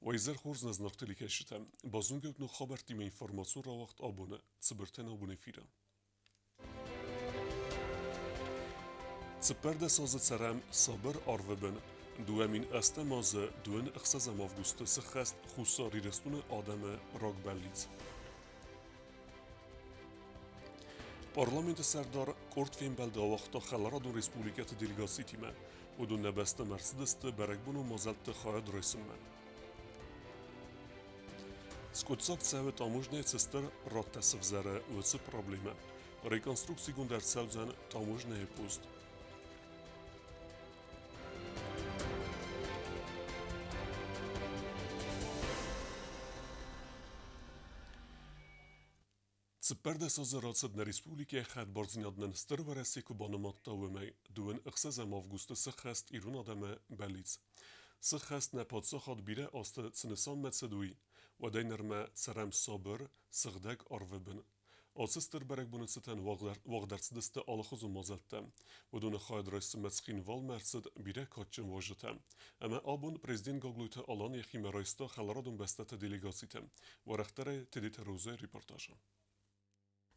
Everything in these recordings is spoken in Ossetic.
Уӕ хорз нӕ зынаргъ телекӕсджытӕ! Базонгӕ ног хабӕрттимӕ информацион рауагъд абоны цыбыртӕн абон эфиры. 14 азы цӕрӕм сабыр арвы бын. 2008 азы 26 августы сыххӕст Хуссар Ирыстоны адӕмы рагбӕллиц. Парламенты сӕрдар къорд фембӕлды ауагъта хӕларадон республикӕты делегацитимӕ. Уыдон нӕ бӕстӕмӕ ӕрцыдысты бӕрӕгбонон мадзӕлтты хайад райсынмӕ. Скъуыддзаг цӕуы таможнӕйы цы стыр радтӕ сывзӕры, уыцы проблемӕ. Реконструкцигонд ӕрцӕудзӕн таможнӕйы пост. 14 азы рацыд нӕ республикӕйы хӕдбардзинад нын Стыр Уӕрӕсе куы банымадта, уымӕй. Дыууын ӕхсӕзӕм августы сыххӕст ирон адӕмы бӕллиц. Сыххӕст нӕ паддзахад бирӕ азты цы нысанмӕ цыд, уый. Уӕдӕй нырмӕ цӕрӕм сабыр, сыгъдӕг арвы бын. Ацы стыр бӕрӕгбоны цытӕн уагъд ӕрцыдысты алыхуызон мадзӕлттӕ. Уыдоны хайад райсынмӕ Цхинвалмӕ ӕрцыд бирӕ кадджын уазджытӕ. Ӕмӕ абон президент Гаглойты Алан йӕхимӕ райста хӕларадон бӕстӕты делегацитӕ. Уӕрӕхдӕрӕй Тедеты Розӕйы репортажы.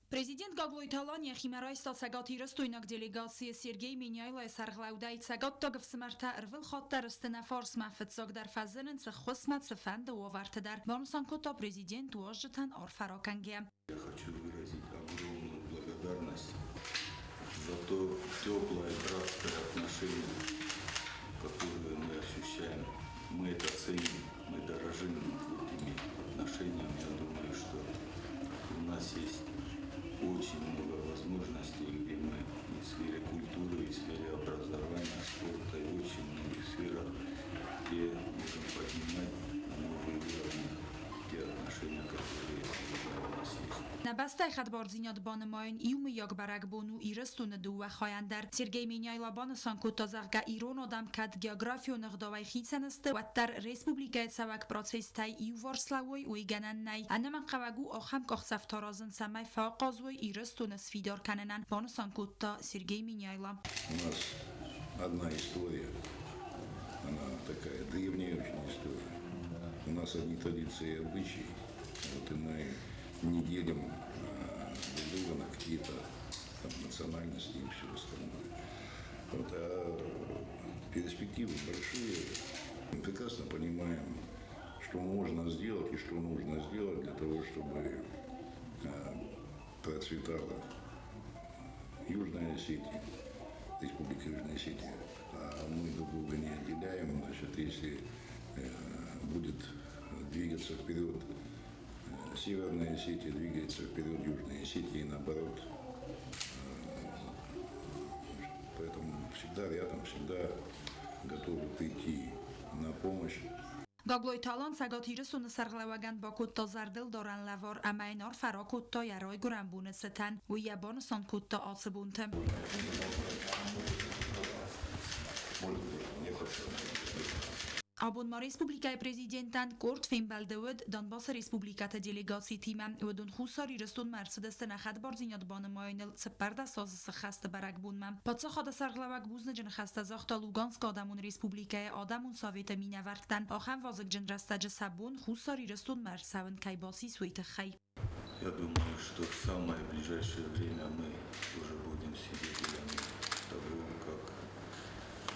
Президент Гаглойты Алан йӕхимӕ райста цӕгатирыстойнаг делегацийы Сергей Меняйлойы сӕргълӕудӕй цӕгаттаг ӕфсымӕртӕ ӕрвылхатт дӕр сты нӕ фарсмӕ, фыццагдӕр фӕзынынц ӕххуысмӕ цыфӕнды уавӕрты дӕр, банысан кодта президент уазджытӕн арфӕ ракӕнгӕйӕ. Я хочу выразить огромную благодарность за то теплое братское отношение, которое мы ощущаем. Мы это ценим, мы дорожим этими отношениями. Я думаю, что у нас есть очень много возможностей, где мы и в сфере культуры, и в сфере образования, спорта, и очень многих сферах, где можем поднимать на новые уровни те отношения, которые у нас есть. Нӕ бӕстӕйы хӕдбардзинад банымайын иумӕйаг бӕрӕгбон у Ирыстоны дыууӕ хайӕн дӕр. Сергей Меняйло банысан кодта, зӕгъгӕ, ирон адӕм кӕд географион ӕгъдауӕй хицӕн сты, уӕддӕр республикӕйы цӕуӕг процесстӕй иуварс лӕууой, уый гӕнӕн нӕй. Ӕнӕмӕнгхъӕуӕг у ахӕм къахдзӕфтӕ аразын, цӕмӕй фӕахъаз уой Ирыстоны сфидар кӕнынӕн, банысан кодта Сергей Меняйло. У нас одна история, она такая древняя очень история. У нас одни традиции и обычаи. Вот и мы не делим друг друга на какие-то там национальности и все остальное. Вот, а перспективы большие. Мы прекрасно понимаем, что можно сделать и что нужно сделать для того, чтобы процветала Южная Осетия, Республика Южная Осетия. А мы друг друга не отделяем. Значит, если будет двигаться вперед Северная Осетия, двигается вперед Южная Осетия и наоборот. Поэтому всегда рядом, всегда готовы прийти на помощь. Гаглойты Алан Цӕгат Ирыстоны сӕргълӕууӕгӕн бакодта зӕрдылдарӕн лӕвар ӕмӕ йын арфӕ ракодта йӕ райгуырӕн боны цытӕн. Уый йӕ банысан кодта ацы бонты. Абон ма республикӕйы президентӕн къорд фембӕлды уыд Донбассы республикӕты делегацитимӕ. Уыдон Хуссар Ирыстонмӕ ӕрцыдысты нӕ хӕдбардзинад банымайыныл 14 азы сыххӕсты бӕрӕгбонмӕ. Паддзахады сӕргълӕууӕг бузныджы ныхӕстӕ загъта Луганскы адӕмон республикӕйы адӕмон советы минӕвӕрттӕн, ахӕм вазыгджын рӕстӕджы сӕ бон Хуссар Ирыстонмӕ ӕрцӕуын кӕй бацис, уый тыххӕй. Я думаю, что в самое ближайшее время мы уже будем свидетелями того, как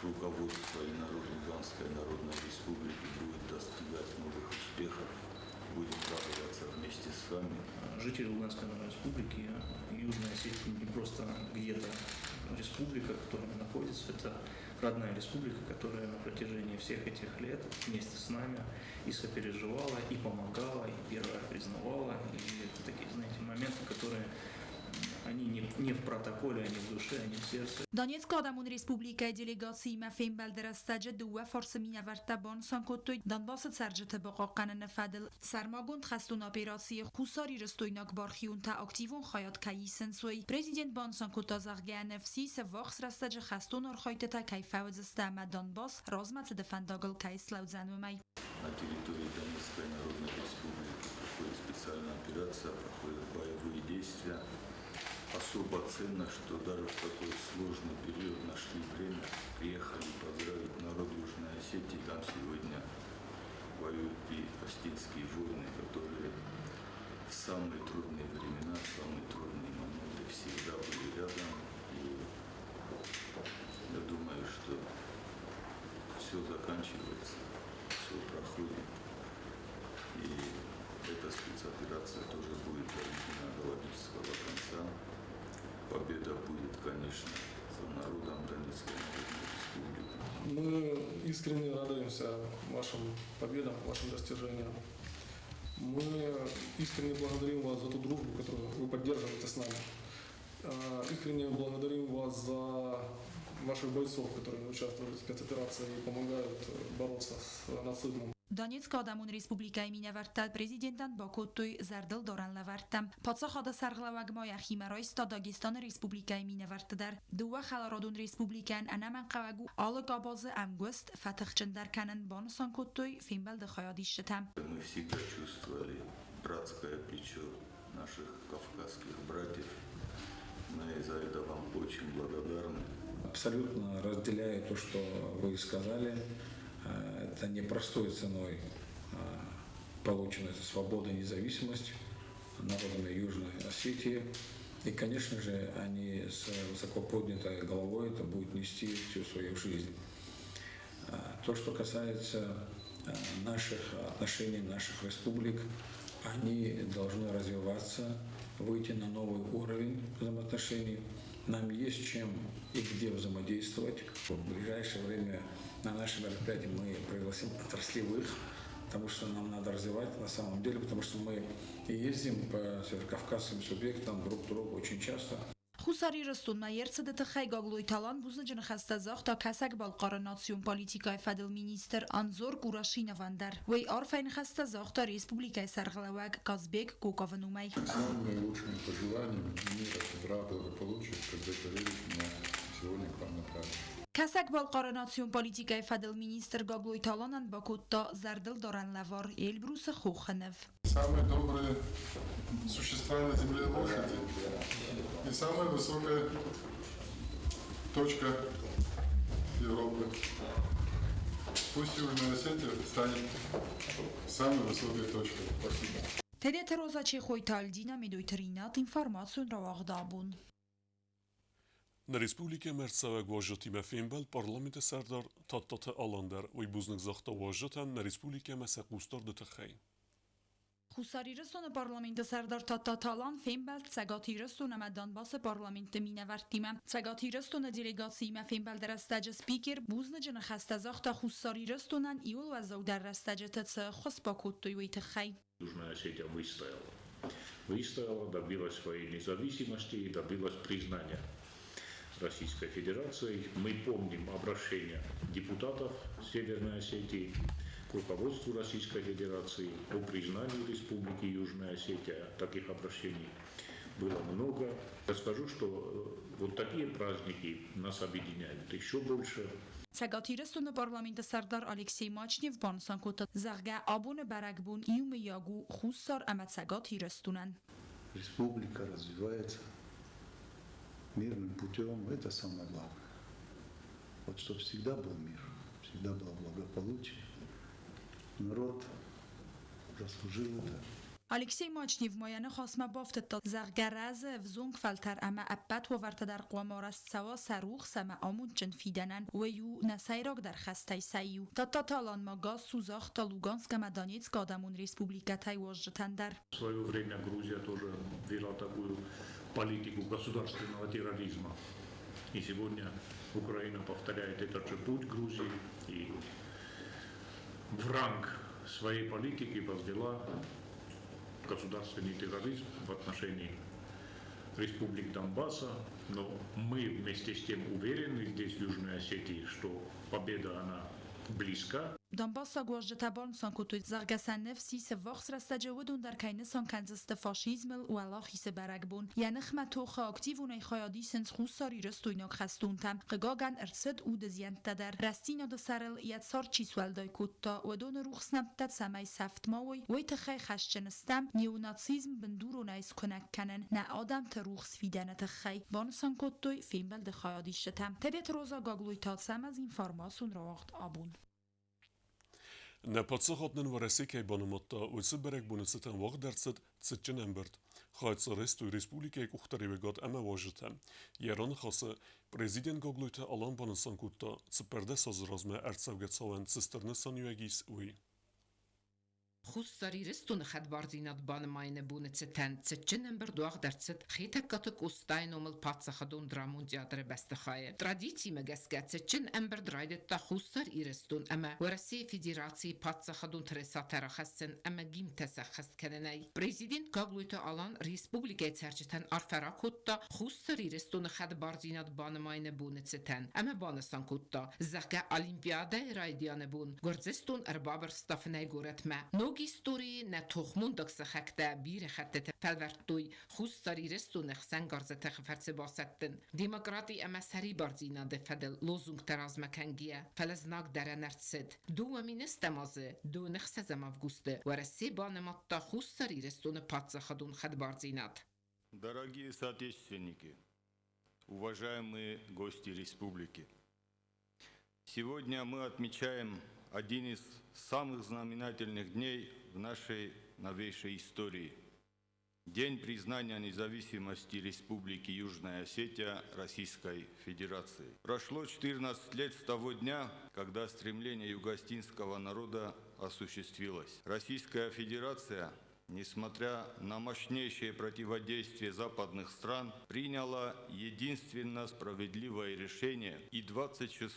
руководство и народ Луганской Народной Республики будет достигать новых успехов. Будем радоваться вместе с вами. Жители Луганской Народной Республики, Южная Осетия не просто где-то республика, в которой находится, это родная республика, которая на протяжении всех этих лет вместе с нами и сопереживала, и помогала, и первая признавала. И это такие, знаете, моменты, которые они не в протоколе, они в душе, они в сердце. Донецкы адӕмон республикӕйы делегациимӕ фембӕлды рӕстӕджы дыууӕ фарсы минӕвӕрттӕ банысан кодтой Донбассы цӕрджыты бахъахъхъӕныны фӕдыл сӕрмагонд хӕстон операцийы хуссарирыстойнаг бархионтӕ активон хайад кӕй исынц, уый. Президент банысан кодта, зӕгъгӕ, ныфс ис, ӕввахс рӕстӕджы хӕстон архайдтытӕ кӕй фӕуыдзысты ӕмӕ Донбасс размӕцыды фӕндагыл кӕй слӕудзӕн, уымӕй. На территории Донецкой Народной Республики проходит специальная операция, проходят боевые действия. Особо ценно, что даже в такой сложный период нашли время, приехали поздравить народ Южной Осетии. Там сегодня Воюют и остинские воины, которые в самые трудные времена, в самые трудные моменты всегда были рядом. И я думаю, что все заканчивается, все проходит. И эта спецоперация тоже будет доведена до логического конца. Победа будет, конечно, за народом Донецкой Народной Республики. Мы искренне радуемся вашим победам, вашим достижениям. Мы искренне благодарим вас за ту дружбу, которую вы поддерживаете с нами. Искренне благодарим вас за ваших бойцов, которые участвуют в спецоперации и помогают бороться с нацизмом. Донецкы Адӕмон Республикӕйы минӕвӕрттӕ президентӕн бакодтой зӕрдылдарӕн лӕвӕрттӕ. Паддзахады сӕргълӕууӕг ма йӕхимӕ райста Дагестаны Республикӕйы минӕвӕртты дӕр. Дыууӕ хӕларадон республикӕйӕн ӕнӕмӕнгхъӕуӕг у алы къабазы ӕмгуыст фӕтыхджындӕр кӕнын, банысан кодтой фембӕлды хайадисджытӕ. Мы всегда чувствовали братское плечо наших кавказских братьев. Мы за это вам очень благодарны. Абсолютно разделяю то, что вы сказали. Это непростой ценой получена эта свобода и независимость народами Южной Осетии. И, конечно же, они с высоко поднятой головой это будут нести всю свою жизнь. То, что касается наших отношений, наших республик, они должны развиваться, выйти на новый уровень взаимоотношений. Нам есть чем и где взаимодействовать. В ближайшее время на наше мероприятие мы пригласим отраслевых, потому что нам надо развивать на самом деле, потому что мы ездим по северокавказским субъектам друг к другу очень часто. Хуссар Ирыстонмӕ йе рцыды тыххӕй Гаглойты Алан бузныджы ныхӕстӕ загъта Кӕсӕг-Балхъары национ политикӕйы фӕдыл министр Анзор Курашиновӕн дӕр. Уый арфӕйы ныхӕстӕ загъта республикӕйы сӕргълӕууӕг Казбек Кокавы номӕй. Самыми лучшими пожеланиями мира, добра, благополучия Казбек Валерьевич меня сегодня к вам направил. Кӕсӕг-Балхъары национ политикӕйы фӕдыл министр Гаглойты Аланӕн бакодта зӕрдылдарӕн лӕвар Эльбрусы хохы ныв. Самые добрые существа на земле лошади и самая высокая точка Европы. Пусть Южная Осетия станет самой высокой точкой. Спасибо. Тедеты Роза, Чехойты Альдина, Медойты Ринат, информацион рауагъд Абон. Нӕ республикӕмӕ ӕрцӕуӕг уазджытимӕ фембӕлд Парламенты Сӕрдар Тадтаты Алан дӕр. Уый бузныг загъта уазджытӕн нӕ республикӕмӕ сӕ хъусдарды тыххӕй. Хуссар Ирыстоны Парламенты Сӕрдар Тадтаты Алан фембӕлд Цӕгат Ирыстон ӕмӕ Донбассы парламентты минӕвӕрттимӕ. Цӕгат Ирыстоны делегациимӕ фембӕлды рӕстӕджы спикер бузныджы ныхӕстӕ загъта Хуссар Ирыстонӕн иууыл уӕззаудӕр рӕстӕджыты цы ӕххуыс бакодтой, уый тыххӕй. Южная Осетия выстояла. Выстояла, добилась своей независимости и добилась признания Российской Федерацией. Мы помним обращение депутатов Северной Осетии к руководству Российской Федерации о признании Республики Южная Осетия. Таких обращений было много. Я скажу, что вот такие праздники нас объединяют еще больше. Цӕгат Ирыстоны Парламенты Сӕрдар Алексей Мачнев банысан кодта, зӕгъгӕ, абоны бӕрӕгбон иумӕйаг у Хуссар ӕмӕ Цӕгат Ирыстонӕн. Республика развивается мирным путем, это самое главное. Вот чтобы всегда был мир, всегда было благополучие. Народ заслужил это. Алексей Мачнев ма йӕ ныхасмӕ бафтыдта, зӕгъгӕ, рӕзы ӕвзонг фӕлтӕр ӕмӕ ӕппӕт уавӕртӕ дӕр хъуамӕ арӕзт цӕуа сӕ рухс ӕмӕ амондджын фидӕнӕн, уый у нӕ сӕйрагдӕр хӕстӕй сӕ иу. Тадтаты Алан ма гас цу загъта Луганск ӕмӕ Донецкы Адӕмон Республикӕтӕй уазджытӕн дӕр. В свое время Грузия тоже вела такую политику государственного терроризма. И сегодня Украина повторяет этот же путь Грузии и в ранг своей политики возвела государственный терроризм в отношении республик Донбасса. Но мы вместе с тем уверены здесь, в Южной Осетии, что победа, она близка. Донбассаг уазджытӕ банысан кодтой, зӕгъгӕ, сӕ ныфс ис, ӕввахс рӕстӕджы уыдон дӕр кӕй нысан кӕндзысты фашизмыл уӕлахизы бӕрӕгбон. Йӕ ныхмӕ тохы активонӕй хайад исынц хуссарирыстойнаг хӕстонтӕ. Хъыгагӕн, ӕрцыд уды зиӕнттӕ дӕр. Рӕстдзинады сӕрыл йӕ цард чи суӕлдай кодта, уыдоны рухс нӕмттӕ цӕмӕй сӕфт ма уой, уый тыххӕй хӕсджын стӕм неонацизм бындуронӕй скуынӕг кӕнын нӕ адӕмты рухс фидӕны тыххӕй, банысан кодтой фембӕлды хайадисджытӕ. Тедеты Роза, Гаглойты Ацӕмӕз, информацион рауагъд Абон. Нӕ паддзахад нын Уӕрӕсе кӕй банымадта, уыцы бӕрӕгбоны цытӕн уагъд ӕрцыд цытджын ӕмбырд. Хайад дзы райстой республикӕйы къухдариуӕгад ӕмӕ уазджытӕ. Йӕ раныхасы президент Гаглойты Алан банысан кодта, 14 азы размӕ ӕрцӕугӕ цауӕн цы стыр нысаниуӕг ис, уый. Хуссар Ирыстоны хӕдбардзинад банымайыны боны цытӕн цытджын ӕмбырд уагъд ӕрцыд Хетӕгкаты Къостайы номыл паддзахадон драмон театры бӕстыхайы. Традицимӕ гӕсгӕ цытджын ӕмбырд райдыдта Хуссар Ирыстон ӕмӕ Уӕрӕсейы Федерацийы паддзахадон тырысатӕ рахӕссын ӕмӕ гимнтӕ сӕххӕст кӕнынӕй. Президент Гаглойты Алан республикӕйы цӕрджытӕн арфӕ ракодта Хуссар Ирыстоны хӕдбардзинад банымайыны боны цытӕн ӕмӕ банысан кодта, зӕгъгӕ, Олимпиадӕйы райдианы бон Гуырдзыстон ӕрбабырста фынӕй горӕтмӕ. Ног историйы нӕ тохмондаг сыхӕгтӕ бирӕ хӕттыты фӕлвӕрдтой Хуссар Ирыстоны хсӕнгарзы тыхы фӕрцы басӕттын демократи ӕмӕ сӕрибардзинады фӕдыл лозунгтӕ размӕ кӕнгӕйӕ, фӕлӕ знаг дӕрӕн ӕрцыд. 2010 азы 26 августы Уӕрӕсе банымадта Хуссар Ирыстоны паддзахадон хӕдбардзинад. Дорогие соотечественники, уважаемые гости республики! Сегодня мы отмечаем один из самых знаменательных дней в нашей новейшей истории – День признания независимости Республики Южная Осетия Российской Федерации. Прошло 14 лет с того дня, когда стремление югоосетинского народа осуществилось. Российская Федерация, несмотря на мощнейшее противодействие западных стран, приняла единственно справедливое решение и 26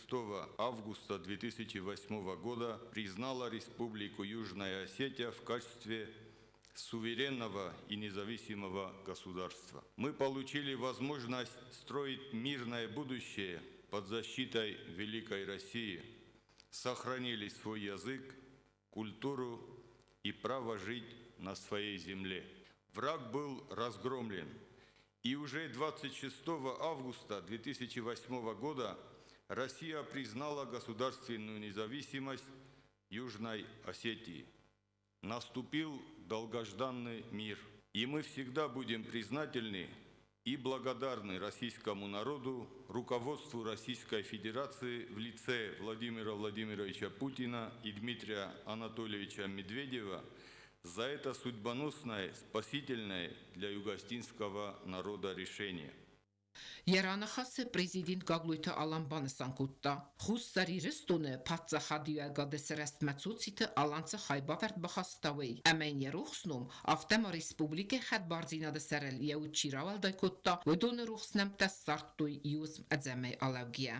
августа 2008 года признала Республику Южная Осетия в качестве суверенного и независимого государства. Мы получили возможность строить мирное будущее под защитой Великой России, сохранили свой язык, культуру и право жить на своей земле. Враг был разгромлен, и уже 26 августа 2008 года Россия признала государственную независимость Южной Осетии. Наступил долгожданный мир, и мы всегда будем признательны и благодарны российскому народу, руководству Российской Федерации в лице Владимира Владимировича Путина и Дмитрия Анатольевича Медведева за это судьбоносное, спасительное для югоосетинского народа решение. Йӕ раныхасы президент Гаглойты Алан банысан кодта, Хуссар Ирыстоны паддзахадиуӕгады сырӕзтмӕ Цоциты Алан цы хайбавӕрд бахаста, уый, ӕмӕ йын йӕ рухс ном, афтӕ ма республикӕйы хӕдбардзинады сӕрыл йӕ уд чи рауӕлдай кодта, уыдоны рухс нӕмттӕ ссардтой иу уысм ӕдзӕмӕй алӕугӕйӕ.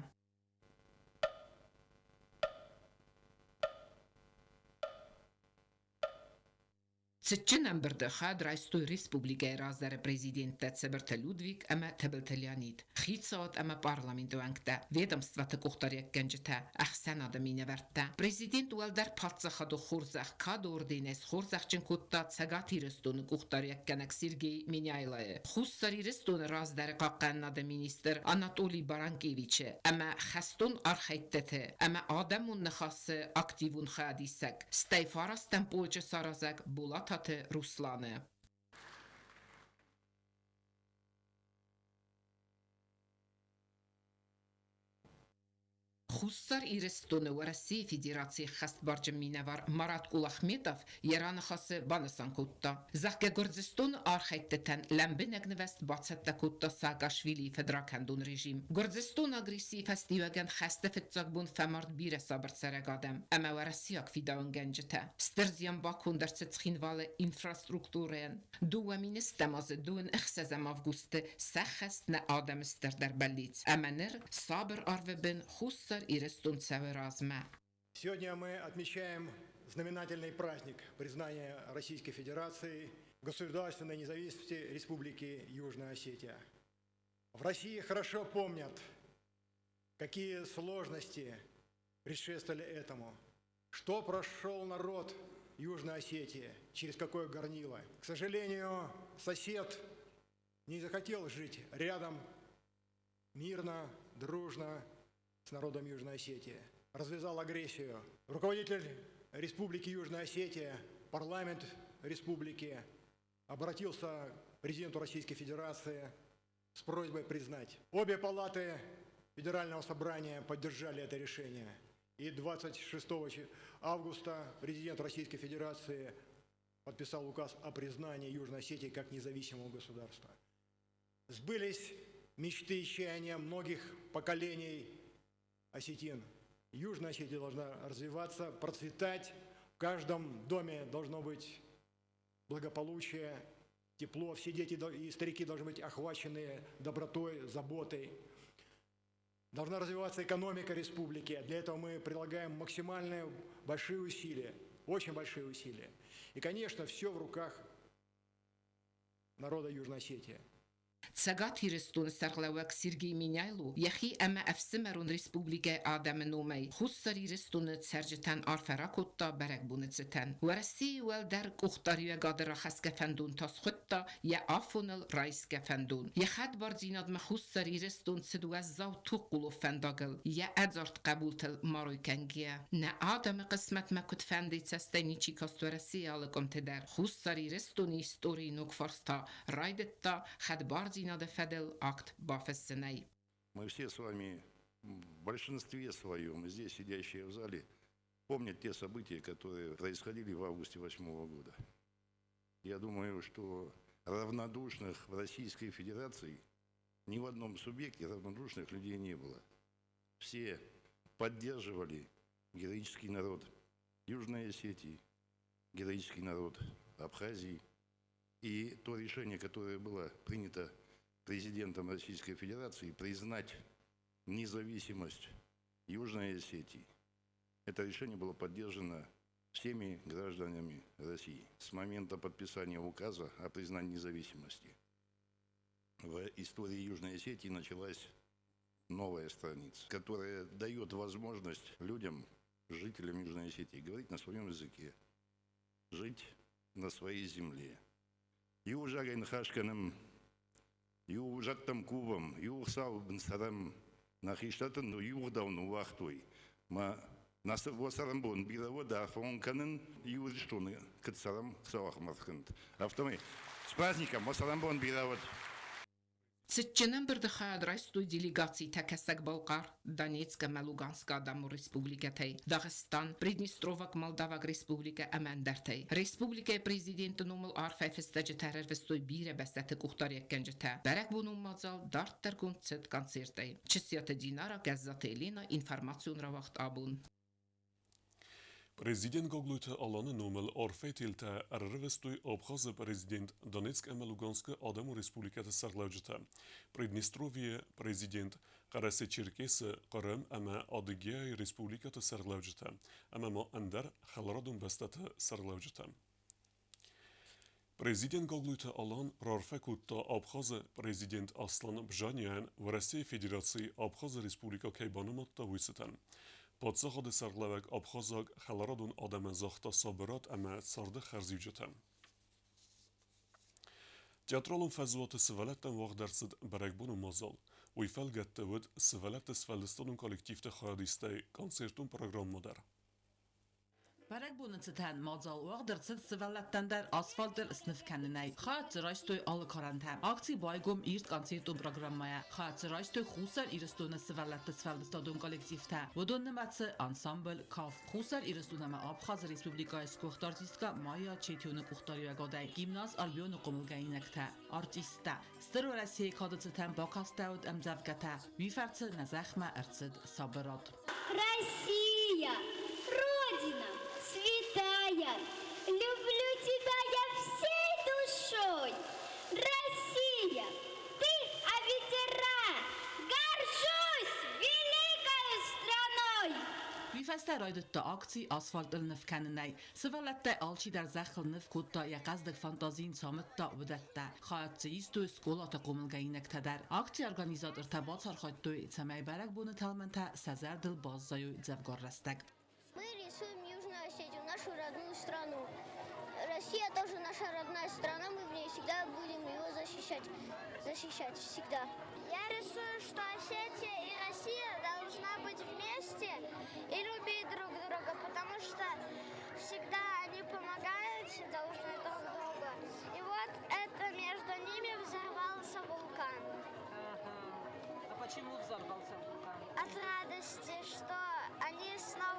Цытджын ӕмбырды хайад райстой республикӕйы раздӕры президенттӕ Цыбырты Людвиг ӕмӕ Тыбылты Леонид, хицауад ӕмӕ парламенты уӕнгтӕ, ведомствоты къухдариуӕггӕнджытӕ, ӕхсӕнады минӕвӕрттӕ. Президент уӕлдӕр паддзахады хорзӕх кады орденӕй схорзӕхджын кодта Цӕгат Ирыстоны къухдариуӕггӕнӕг Сергей Меняйлойы, Хуссар Ирыстоны раздӕры хъахъхъӕнынады министр Анатолий Баранкевичы ӕмӕ хӕстон архӕйдтыты ӕмӕ адӕмон ныхасы активон хайадисӕг, стӕй фарастӕм полчъы саразӕг Болататы Русланы. Хуссар Ирыстоны Уӕрӕсейы Федерацийы ӕххӕстбарджын минӕвар Марат Кулахметов йӕ раныхасы банысан кодта, зӕгъгӕ Гуырдзыстоны архӕйдтытӕн лӕмбынӕг нывӕзт бацӕттӕ кодта Саакашвилийы фыдракӕндон режим. Гуырдзыстоны агрессийы фӕстиуӕгӕн хӕсты фыццаг бон фӕмард бирӕ сабырцӕрӕг адӕм ӕмӕ уӕрӕсейаг фидауынгӕнджытӕ. Стыр зиан баконд ӕрцыд Цхинвалы инфраструктурӕйӕн. 2010 азы 26 августы сӕххӕст нӕ адӕмы стырдӕр бӕллиц, ӕмӕ ныр сабыр арвы бын Хуссар Ирыстон цӕуы размӕ. Сегодня мы отмечаем знаменательный праздник признания Российской Федерации государственной независимости Республики Южная Осетия. В России хорошо помнят, какие сложности предшествовали этому, что прошел народ Южной Осетии, через какое горнило. К сожалению, сосед не захотел жить рядом мирно, дружно с народом Южной Осетии. Развязал агрессию. Руководитель Республики Южная Осетия, парламент республики обратился к президенту Российской Федерации с просьбой признать. Обе палаты Федерального собрания поддержали это решение. И 26 августа президент Российской Федерации подписал указ о признании Южной Осетии как независимого государства. Сбылись мечты и чаяния многих поколений осетин. Южная Осетия должна развиваться, процветать. В каждом доме должно быть благополучие, тепло. Все дети и старики должны быть охвачены добротой, заботой. Должна развиваться экономика республики. Для этого мы прилагаем максимальные большие усилия, очень большие усилия. И, конечно, все в руках народа Южной Осетии. Цӕгат Ирыстоны сӕргълӕууӕг Сергей Меняйло йӕхи ӕмӕ ӕфсымӕрон республикӕйы адӕмы номӕй Хуссар Ирыстоны цӕрджытӕн арфӕ ракодта бӕрӕгбоны цытӕн. Уӕрӕсейы уӕлдӕр къухдариуӕгады рахӕсгӕ фӕндон та схуыдта йӕ афоныл райсгӕ фӕндон. Йӕ хӕдбардзинадмӕ Хуссар Ирыстон цыд уӕззау тугхъулон фӕндагыл, йӕ ӕдзард хъӕбултыл марой кӕнгӕйӕ. Нӕ адӕмы хъысмӕтмӕ куыдфӕндыйы цӕстӕй ничи каст Уӕрӕсейы алы къуымты дӕр. Хуссар Ирыстоны историйы ног фарс та райдыдта хӕдбардзинады фӕдыл акт бафыссынӕй. Мы все с вами в большинстве своем, здесь сидящие в зале, помнят те события, которые происходили в августе 2008 года. Я думаю, что равнодушных в Российской Федерации ни в одном субъекте равнодушных людей не было. Все поддерживали героический народ Южной Осетии, героический народ Абхазии. И то решение, которое было принято президентом Российской Федерации, признать независимость Южной Осетии, это решение было поддержано всеми гражданами России. С момента подписания указа о признании независимости в истории Южной Осетии началась новая страница, которая дает возможность людям, жителям Южной Осетии, говорить на своем языке, жить на своей земле. Иу ӕвзагӕй ныхас кӕнӕм, иу ӕвзӕгтӕм кувӕм, иу Хуыцауы бын цӕрӕм, нӕ хистӕртӕ нын иу ӕгъдау ныууагътой. Мӕ нӕ цӕрӕнбон бирӕ уӕд арфӕ кӕнын, иу Ирыстоны куыд цӕрӕм, Хуыцау ахӕм аргъ кӕнӕд. Афтӕмӕй с праздником, уӕ цӕрӕнбон бирӕ уӕд! Цытджын ӕмбырды хайад райстой делегацитӕ Кӕсӕг-Балхъар, Донецк ӕмӕ Луганскы адӕмон республикӕтӕй, Дагъыстан, Приднестроваг Молдаваг республикӕ ӕмӕ ӕндӕртӕй. Республикӕйы президенты номыл арфӕйы фыстӕджытӕ ӕрӕрвыстой бирӕ бӕстӕты къухдариуӕггӕнджытӕ. Бӕрӕгбонон мадзал дарддӕргонд цыд концертӕй. Чысиаты Динара, Гӕззаты Елена, информацион рауагъд абон. Президент Гаглойты Аланы номыл арфӕйы телтӕ ӕрӕрвыстой Абхазы президент Донецк ӕмӕ Луганскы Адӕмон Республикӕты сӕргълӕуджытӕ, Приднестровьейы президент Хъӕрӕсе-Черкесы, Хъырым ӕмӕ Адыгеяйы республикӕты сӕргълӕуджытӕ ӕмӕ ма ӕндӕр хӕларадон бӕстӕты сӕргълӕуджытӕ. Президент Гаглойты Алан раарфӕ кодта Абхазы президент Аслан Бжанияйӕн Уӕрӕсейы Федерацийы Абхазы Республикӕ кӕй банымадта, уый цытӕн. Паддзахады сӕргълӕууӕг абхазаг хӕларадон адӕмӕн загъта сабырад ӕмӕ царды хӕрзиуджытӕ. Театралон фӕзуаты сывӕллӕттӕн уагъд ӕрцыд бӕрӕгбоны мадзал. Уый фӕлгӕтты уыд сывӕллӕтты сфӕлдыстадон коллективты хайадистӕй концертон программӕ дӕр. Бӕрӕгбоны цытӕн мадзал уагъд ӕрцыд сывӕллӕттӕн дӕр асфальтыл сныв кӕнынӕй. Хайад дзы райстой алы карӕнтӕ. Акци байгом ирд концертон программӕйӕ. Хайад дзы райстой Хуссар Ирыстоны сывӕллӕтты сфӕлдыстадон коллективтӕ. Уыдон нымӕцы ансамбль «Кафт». Хуссар Ирыстон ӕмӕ Абхазы Республикӕйы сгуыхт артисткӕ Майя Четионы къухдариуӕгадӕй гимназ Альбионы хъомылгӕнинӕгтӕ, артисттӕ. Стыр Уӕрӕсейы кады цытӕн бакастӕуыд ӕмдзӕвгӕтӕ. Уый фӕрцы нӕ зӕхмӕ ӕрцыд сабырад. Россия, Родина, святая, люблю тебя я всей душой. Россия, ты о ветера, горжусь великой страной. Уый фӕстӕ райдыдта акци асфальтыл ныв кӕнынӕй. Сывӕллӕттӕй алчидӕр зӕххыл ныв кодта, йӕ хъӕздыг фантази йын самыдта, уыдӕттӕ. Хайад дзы истой скъолаты хъомылгӕнинӕгтӕ дӕр. Акцийы организатортӕ бацархайдтой, цӕмӕй бӕрӕгбоны тӕлмӕнтӕ сӕ зӕрдыл баззайой дзӕвгар рӕстӕг. Мы рисуем Южную Осетию, нашу родную страну. Россия тоже наша родная страна, мы в ней всегда будем его защищать, защищать всегда. Я рисую, что Осетия и Россия должна быть вместе и любить друг друга, потому что всегда они помогают должны друг другу. И вот это между ними взорвался вулкан. Ага. А почему взорвался вулкан? От радости, что они снова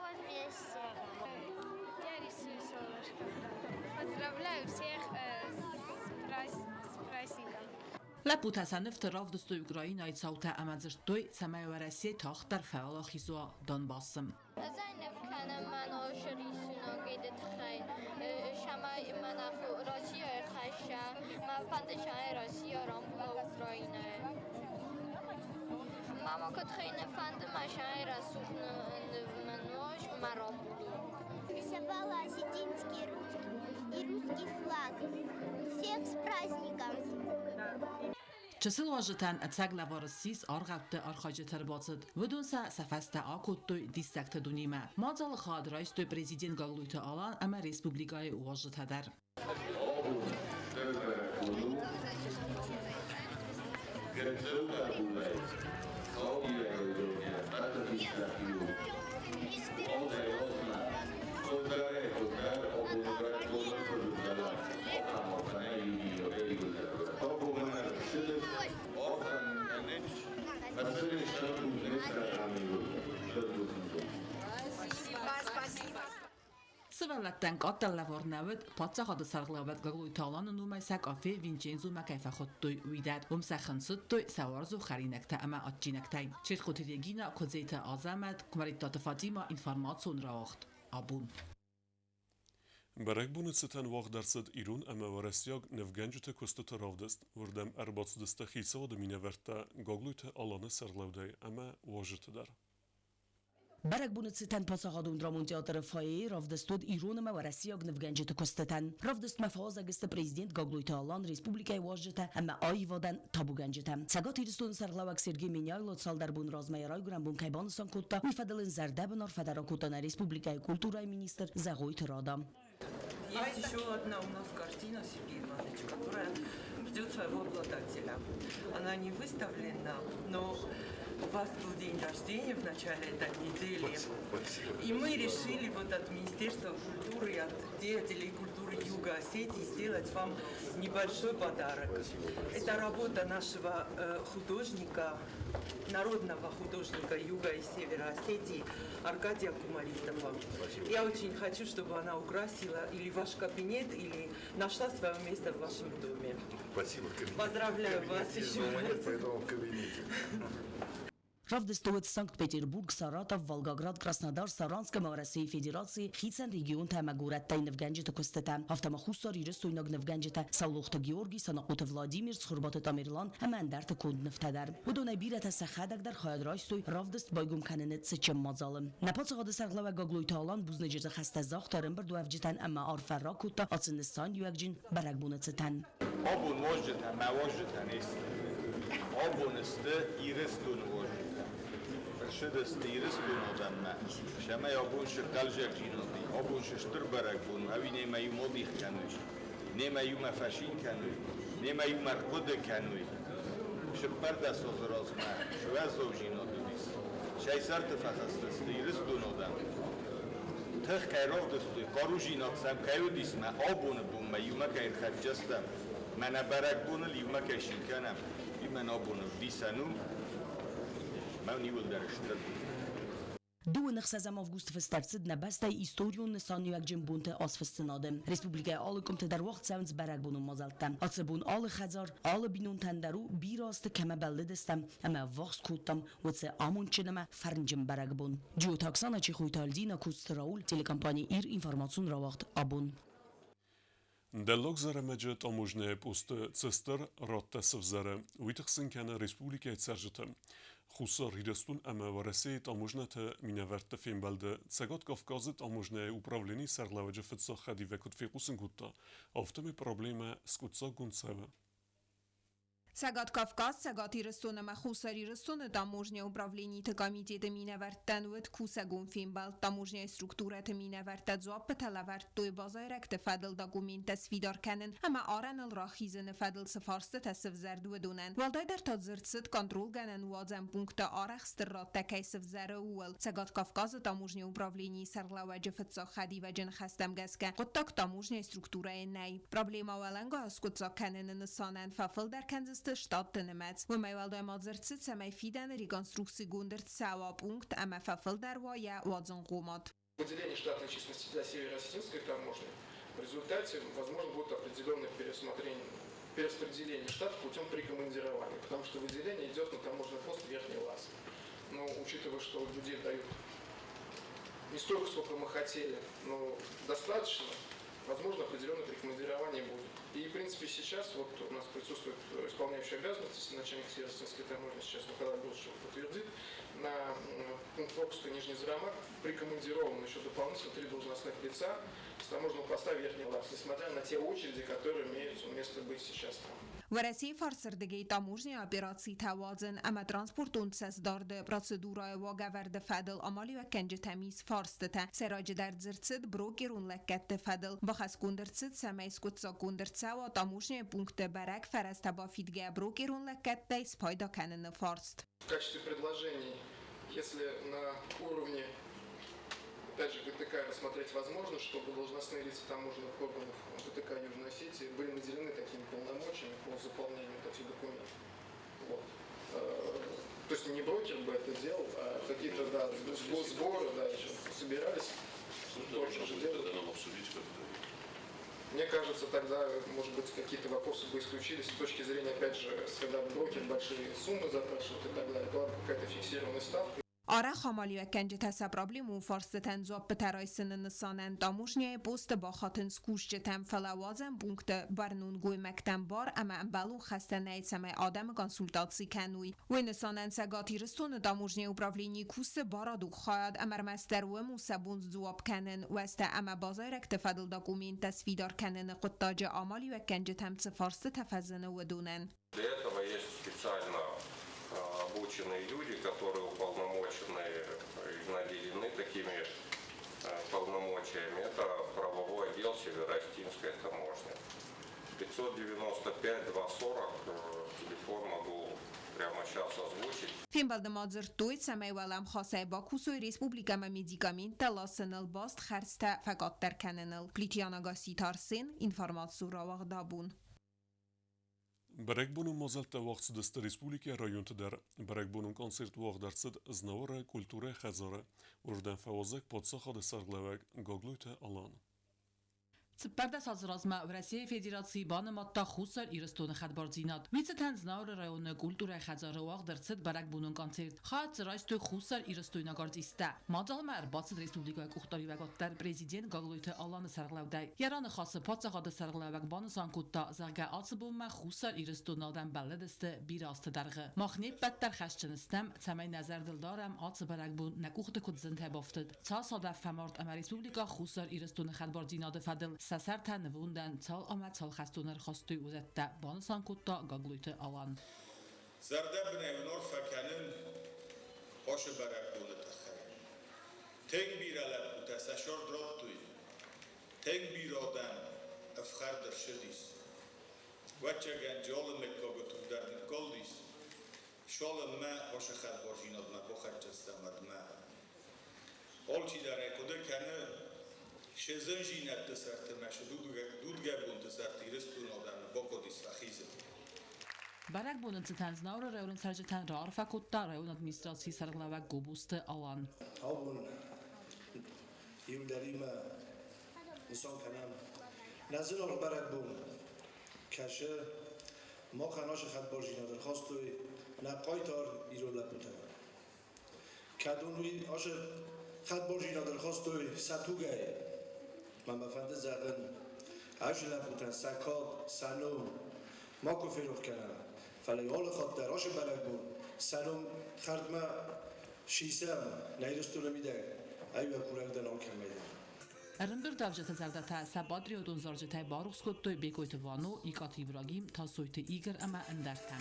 Поздравляю всех с праздником. Лӕппутӕ сӕ нывты равдыстой Украинӕйы цаутӕ ӕмӕ дзырдтой, цӕмӕй Уӕрӕсе тагъддӕр фӕуӕлахиз уа Донбассы. Ӕз ӕй ныв кӕнӕм мӕнӕ рисуногеды тыххӕй, цӕмӕй мӕнӕ Россияйы хӕсса, мӕ фӕнды цӕмӕй Россия рамбула Украинӕйы. Мама куыд хӕй нӕ фӕнды мӕ цӕмӕй рӕсугъд ныв мын уа, ма рамбулон. Рисовала осетинский и русский флаг. Всех с праздником! Чысыл уазджытӕн ӕцӕг лӕвар ссис аргъӕутты архайджыты ӕрбацыд. Уыдон сӕ сӕ фӕстӕ акодтой диссӕгты дунемӕ. Мадзалы хайад райстой президент Гаглойты Алан ӕмӕ республикӕйы уазджытӕ дӕр. Сывӕллӕттӕн къаддӕр лӕвар нӕ уыд, паддзахады сӕргълӕууӕг Гаглойты Аланы номӕй сӕ кафе Винчензомӕ кӕй фӕхуыдтой, уый дӕр. Уым сӕ хынцыдтой сӕ уарзон хӕринӕгтӕ ӕмӕ адджинӕгтӕй. Чертхъоты Регинӕ, Куыдзеты Азӕмӕт, Куымӕридтаты Фатимӕ, информацион рауагъд. Абон. Бӕрӕгбоны цытӕн уагъд ӕрцыд ирон ӕмӕ уӕрӕсейаг нывгӕнджыты куыстыты равдыст. Уырдӕм ӕрбацыдысты хицауады минӕвӕрттӕ Гаглойты Аланы сӕргълӕудӕй ӕмӕ уазджыты дӕр. Бӕрӕгбоны цытӕн паддзахадон драмон театры фойейы равдыст уыд ирон ӕмӕ уӕрӕсейаг нывгӕнджыты куыстытӕн. Равдыстмӕ фӕуазӕг сты президент Гаглойты Алан, республикӕйы уазджытӕ ӕмӕ аивадӕн табугӕнджытӕ. Цӕгат Ирыстоны сӕргълӕууӕг Сергей Меняйло цалдӕр бон размӕ йӕ райгуырӕн бон кӕй банысан кодта, уый фӕдыл ын зӕрдӕбын арфӕ дӕр ракодта нӕ республикӕйы культурӕйы министр Зӕгъойты Рада. Есть еще одна у нас картина, Сергей Иванович, которая ждет своего обладателя. Она не выставлена, но у вас был день рождения в начале этой недели. Спасибо. И мы решили вот от Министерства культуры, от деятелей культуры Юга Осетии сделать вам небольшой подарок. Спасибо. Это работа нашего художника, народного художника Юга и Севера Осетии Аркадия Кумаритова. Спасибо. Я очень хочу, чтобы она украсила или ваш кабинет, или нашла свое место в вашем доме. Спасибо. Кабинет. Поздравляю Кабинет вас из еще дома нет, раз. поэтому в кабинете. Равдыстӕуыд Санкт-Петербург, Саратов, Волгоград, Краснодар, Саранск ӕмӕ Уӕрӕсейы Федерацийы хицӕн регионтӕ ӕмӕ горӕттӕй нывгӕнджыты куыстытӕ, афтӕ ма хуссарирыстойнаг нывгӕнджытӕ Саулохты Георгий, Санахъоты Владимир, Цхуырбаты Тамерлан ӕмӕ ӕндӕрты конд нывтӕ дӕр. Уыдонӕй бирӕтӕ сӕхӕдӕг дӕр хайад райстой равдыст байгом кӕныны цытджын мадзалы. Нӕ паддзахады сӕргълӕууӕг Гаглойты Алан бузныджы хӕстӕ загъта ӕрӕмбырдуӕвджытӕн ӕмӕ арфӕ ракодта ацы нысаниуӕгджын бӕрӕгбоны цытӕн. Абон уазджытӕ мӕ уазджытӕ не сты. Абон сты Ирыстоны уазджытӕ. Ӕрцыдысты Ирыстоны адӕммӕ. Цӕмӕй абон цы хъӕлдзӕгдзинад и, абон цы стыр бӕрӕгбон у, ӕви немӕ иумӕ дих кӕной, немӕ иумӕ фӕцин кӕной, немӕ иумӕ ӕрхъуыды кӕной. 14 азы размӕ цы уӕззаудзинад уыдис, цӕй сӕрты фӕхӕцдысты Ирыстоны адӕм. Тых кӕй равдыстой, хъарудзинад сӕм кӕй уыдис, мӕ абоны бонмӕ иумӕ кӕй ӕрхӕццӕ стӕм, мӕнӕ бӕрӕгбоныл иумӕ кӕй цин кӕнӕм, уый мӕн абон ӕвдисӕн у, мӕн иууылдӕр стыр. 26 августы фыст ӕрцыд нӕ бӕстӕйы историон нысаниуӕгджын бонты азфыссынады. Республикӕйы алы къуымты дӕр уагъд цӕуынц бӕрӕгбонон мадзӕлттӕ. Ацы бон алы хӕдзар, алы бинонтӕн дӕр у бирӕ азты кӕмӕ бӕллыдыстӕм ӕмӕ ӕввахс кодтам, уыцы амондджын ӕмӕ фӕрнджын бӕрӕгбон. Джиоты Оксана, Чехойты Альдина, Коцты Рауль, телекомпани «Ир», информацион рауагъд «Абон». Дӕллаг Зӕрӕмӕджы таможнӕйы посты цы стыр радтӕ сывзӕры, уый тыхсын кӕны республикӕйы цӕрджыты. Хуссар Ирыстон ӕмӕ Уӕрӕсейы таможнӕты минӕвӕртты фембӕлды Цӕгат Кавказы таможнӕйы управленийы сӕргълӕууӕджы фыццаг хӕдивӕг куыд фехъусын кодта, афтӕмӕй проблемӕ скъуыддзаггонд цӕуы. Цӕгат Кавказ, Цӕгат Ирыстон ӕмӕ Хуссар Ирыстоны таможнӕйы управлениты комитеты минӕвӕрттӕн уыд кусӕгон фембӕлд. Таможнӕйы структурӕты минӕвӕрттӕ дзуаппытӕ лӕвӕрдтой базайрӕгты фӕдыл документтӕ сфидар кӕнын ӕмӕ арӕныл рахизыны фӕдыл цы фарстытӕ сывзӕрд, уыдонӕн. Уӕлдайдӕр та дзырд цыд контролгӕнӕн уадзӕн пункты арӕх стыр радтӕ кӕй сывзӕры, ууыл. Цӕгат Кавказы таможнӕйы управленийы сӕргълӕууӕджы фыццаг хӕдивӕджы ныхӕстӕм гӕсгӕ, хъуыддаг таможнӕйы структурӕйы нӕй. Проблемӕ уӕлӕнгай аскъуыддзаг кӕныны нысанӕн фӕфылдӕр кӕндзысты штатты нымӕц. Уымӕй уӕлдай ма дзырд цыд, цӕмӕй фидӕны реконструкцигонд ӕрцӕуа пункт ӕмӕ фӕфылдӕр уа йӕ уадзынхъомад. Выделение штатной численности для Северо-Осетинской таможни. В результате, возможно, будет определенное пересмотрение, перераспределение штата путем прикомандирования, потому что выделение идет на таможенный пост Верхний Лаз. Но учитывая, что людей дают не столько, сколько мы хотели, но достаточно, возможно, определенное прикомандирование будет. И, в принципе, сейчас вот у нас присутствует исполняющий обязанности начальник Северо-Осетинской таможни, сейчас Николай Борисович подтвердит, на пункт пропуска Нижний Зарамак прикомандировано еще дополнительно 3 должностных лица с таможенного поста Верхний Лаз, несмотря на те очереди, которые имеют место быть сейчас там. Уӕрӕсейы фарсырдыгӕй таможнӕйы операцитӕ уадзын ӕмӕ транспортон цӕстдарды процедурӕйы уагӕвӕрды фӕдыл амалиуӕггӕнджытӕм ис фарстытӕ. Сӕйраджыдӕр дзырд цыд брокерон лӕггӕдты фӕдыл. Бахӕсгонд ӕрцыд, цӕмӕй скъуыддзаггонд ӕрцӕуа таможнӕйы пункты бӕрӕг фӕрӕзтӕ бафидгӕйӕ брокерон лӕггӕдтӕй спайда кӕныны фарст. В качестве предложений, если на уровне, опять же, ГТК рассмотреть возможность, чтобы должностные лица таможенных органов ГТК Южной Осетии были наделены такими полномочиями по заполнению таких документов. Вот. То есть не брокер бы это делал, а какие-то, да, сборы, да, еще собирались. Ну, это нужно будет тогда нам обсудить как-то. Мне кажется, тогда, может быть, какие-то вопросы бы исключились с точки зрения, опять же, когда брокер большие суммы запрашивает и так далее, была бы какая-то фиксированная ставка. Арӕх амалиуӕггӕнджытӕ сӕ проблемон фарстытӕн дзуаппытӕ райсыны нысанӕн таможнӕйы посты бахатынц кусджытӕм, фӕлӕ уадзӕн пункты бӕрнон гоймӕгтӕм бар ӕмӕ ӕмбӕлон хӕстӕ нӕй, цӕмӕй адӕмы консультаци кӕной. Уый нысанӕн Цӕгат Ирыстоны таможнӕйы управленийы кусы барадон хайад ӕмӕ ӕрмӕстдӕр уым у сӕ бон сдзуапп кӕнын уӕзтӕ ӕмӕ базайрӕгты фӕдыл документтӕ сфидар кӕныны хъуыддаджы амалиуӕггӕнджытӕм цы фарстытӕ фӕзыны, уыдонӕн. Для этого есть специально обученные люди, которые уполномочены и наделены такими полномочиями. Это правовой отдел Северо-Осетинской таможни. 595 240, телефон могу прямо сейчас озвучить. Фембӕлды ма дзырдтой, цӕмӕй уӕлӕмхасӕй бакусой республикӕмӕ медикаменттӕ ласыныл баст хӕрдзтӕ фӕкъаддӕр кӕныныл. Плитиана Гасситы Арсен, информацион рауагъд Абон. Бӕрӕгбонон мадзӕлттӕ уагъд цыдысты республикӕйы районты дӕр. Бӕрӕгбонон концерт уагъд ӕрцыд Знауыры культурӕйы хӕдзары. Уырдӕм фӕуазӕг паддзахады сӕргълӕууӕг Гаглойты Алан. 14 азы размӕ Уӕрӕсейы Федераци банымадта Хуссар Ирыстоны хӕдбардзинад. Уый цытӕн Знауыры районы культурӕйы хӕдзары уагъд ӕрцыд бӕрӕгбонон концерт. Хайад дзы райстой Хуссар ирыстойнаг артисттӕ. Мадзалмӕ ӕрбацыд республикӕйы къухдариуӕгад дӕр президент Гаглойты Аланы сӕргълӕудӕй. Йӕ раныхасы паддзахады сӕргълӕууӕг банысан кодта, зӕгъгӕ, ацы бонмӕ Хуссар Ирыстоны адӕм бӕллыдысты бирӕ азты дӕргъы. Мах не ппӕт дӕр хӕсджын стӕм, цӕмӕй нӕ зӕрдыл дарӕм, ацы бӕрӕгбон нӕ къухты куыд зынтӕй бафтыд. Цас адӕм фӕмард ӕмӕ Республикӕ Хуссар Ирыстоны хӕдбардзинады фӕдыл сӕ сӕртӕ нывондӕн цал ӕмӕ цал хӕстоны ӕрхастой, уыдӕттӕ, банысан кодта Гаглойты Алан. Зӕрдӕбынӕй уын арфӕ кӕнын ацы бӕрӕгбоны тыххӕй. Тынг бирӕ лӕппутӕ сӕ сӕрд радтой, тынг бирӕ адӕм ӕфхӕрд ӕрцыдис. Ӕвӕццӕгӕн, алы мыггагы туг дӕр ныккалдис, цалынмӕ ацы хӕдбардзинадмӕ бахӕццӕ стӕм, уӕдмӕ. Алчидӕр ӕй хъуыды кӕны, се зындзинӕдты сӕрты ӕмӕ сӕ дудгӕбонты сӕрты Ирыстоны адӕмы бахъуыдис ахизын. Бӕрӕгбоны цытӕн Знауыры районы цӕрджытӕн раарфӕ кодта районы администрацийы сӕргълӕууӕг Гобозты Алан. Абон иударимӕ нысан кӕнӕм нӕ зынаргъ бӕрӕгбон. Кӕсы, махӕн ацы хӕдбардзинад ӕрхастой нӕ хъайтар ирон лӕппутӕ. Кӕд уын уый ацы хӕдбардзинад ӕрхастой сӕ тугӕй, мӕ мӕ фӕнды зӕгъын, ацы лӕппутӕн сӕ кад, сӕ ном макуы ферох кӕнӕм, фӕлӕ алы хатт дӕр ацы бӕрӕгбон сӕ ном хӕрдмӕ сисӕм нӕ Ирыстоны мидӕг, ӕви курӕг дӕн алкӕмӕй дӕр. Ӕрӕмбырдуӕвджыты зӕрдӕтӕ сӕ патриотон зарджытӕй барухс кодтой Бекъойты Вано, Икъаты Ибрагим, Тасойты Игорь ӕмӕ ӕндӕртӕ.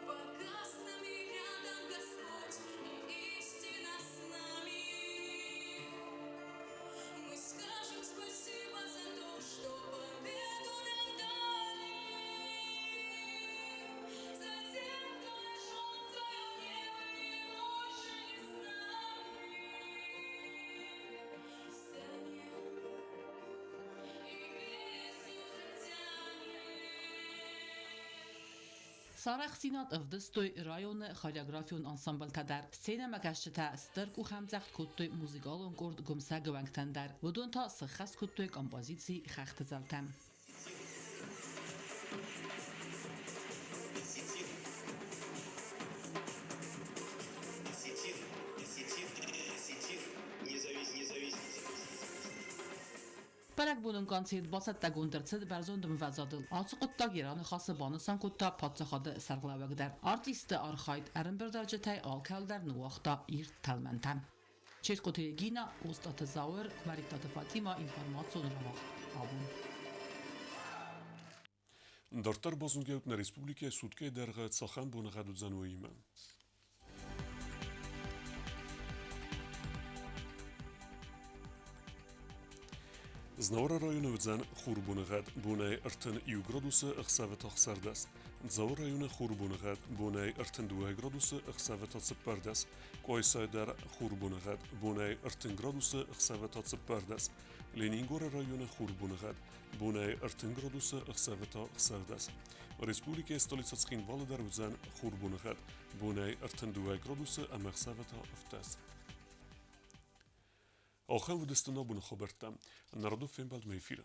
Пока с нами рядом Господь, и истина с нами. Мы скажем спасибо за то, что победу нам дали. Сарӕхстдзинад ӕвдыстой районы хореографион ансамблтӕ дӕр. Сценӕмӕкӕсджытӕ стыр къухӕмдзӕгъд кодтой музыкалон къорд Гуымсӕг-ы уӕнгтӕн дӕр. Уыдон та сыххӕст кодтой композици Хӕхты зӕлтӕ. Бӕрӕгбонон концерт бацӕттӕгонд ӕрцыд бӕрзонд ӕмвӕзадыл. Ацы хъуыддаг йӕ раныхасы банысан кодта паддзахады сӕргълӕууӕг дӕр. Артистты архайд ӕрӕмбырдуӕвджытӕй алкӕуыл дӕр ныууагъта ирд тӕлмӕнтӕ. Ческъоты Регина, Остъаты Зауыр, Куымӕридтаты Фатимӕ, информацион рауагъд абон. Дарддӕр базонгӕ нӕ республикӕйы суткӕйы дӕргъы цахӕм боныгъӕд уыдзӕн, уыимӕ. Знауыры районы уыдзӕн хурбоныгъӕд бонӕй 31 градусы, ӕхсӕвы та 16. Дзауы районы хурбоныгъӕд бонӕй 32 градусы, ӕхсӕвы та 14. Къуайсайы дӕр хурбоныгъӕд бонӕй 30 градусы, ӕхсӕвы та 14. Ленингоры районы хурбоныгъӕд бонӕй 30 градусы, ӕхсӕвы та 16. Республикӕйы столицӕ Цхинвалы дӕр уыдзӕн хурбоныгъӕд бонӕй 32 градусы ӕмӕ ӕхсӕвы та 17. Ахӕм уыдысты нӕ абоны хабӕрттӕ. Нӕ радон фембӕлдмӕ эфиры.